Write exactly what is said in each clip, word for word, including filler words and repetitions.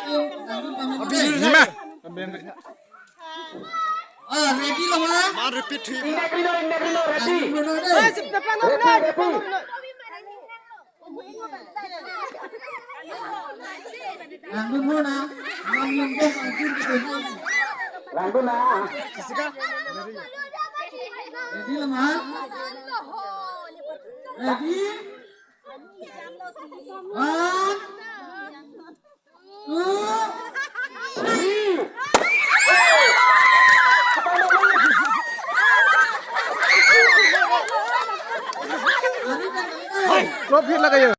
Nima. Ah, ready lo ma? Ma repeat hi. Indak rino, indak rino, ready. Ready, ready. Langdun ho na. Langdun ho na. Langdun na. Ready lo ma? Ready? One. Trophy lagaya.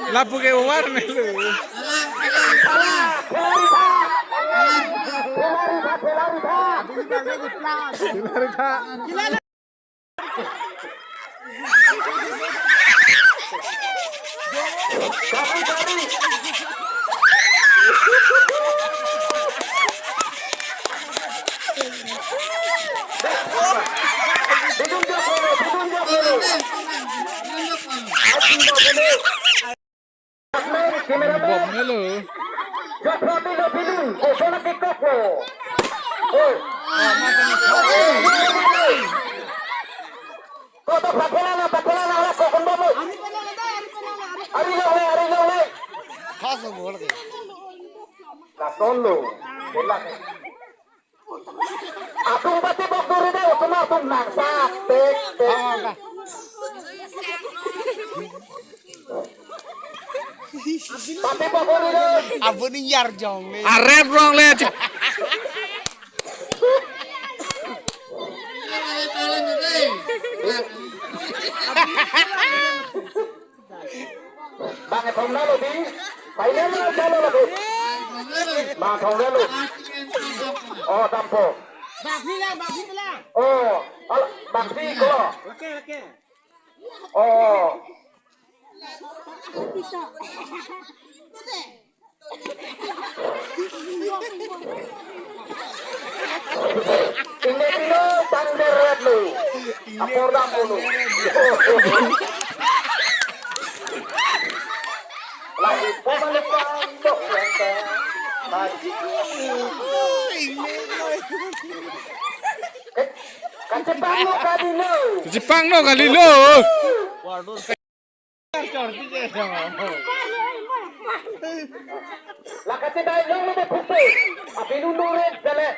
Lapu ke war melu. Bom melo. Kota pakelana, pakelana, ala kokon bom. Ari long le, ari long le. Khas bol ke. Lason lo. Atum pati bok duri de, atum atum nang sak, tek, tek. Pati bok duri de. Abu ni yar jong le. Arep rong le. Bang ethom na lo di. Final na lo lo. Bang thom na lo. Oh, dampo. Bakpi la, bakpi la. Oh, al, bakpi ko. Oke, oke. Oh. Ini dino tangder red lo. Apor dam dulu. Lagi pemalikan dok lente. Maju. Kachepang lo kali lo. Kachepang lo kali lo. La kachedai long lo de phupe. Apinu nure jale.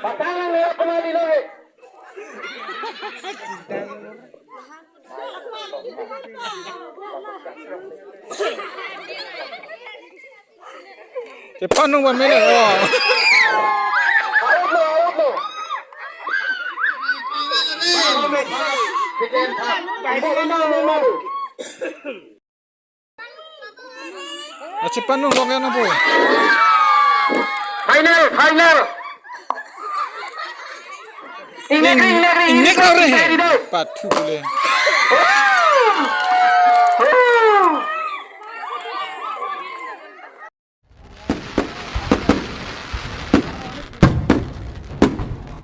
Patang lang lo kena di lo he. Chepanung ba mene, oh. Out lo, out lo. Achepanung lo kena po. Final, final. Ingnek, ingnek, ingnek, ingnek lo re he. Pathu le.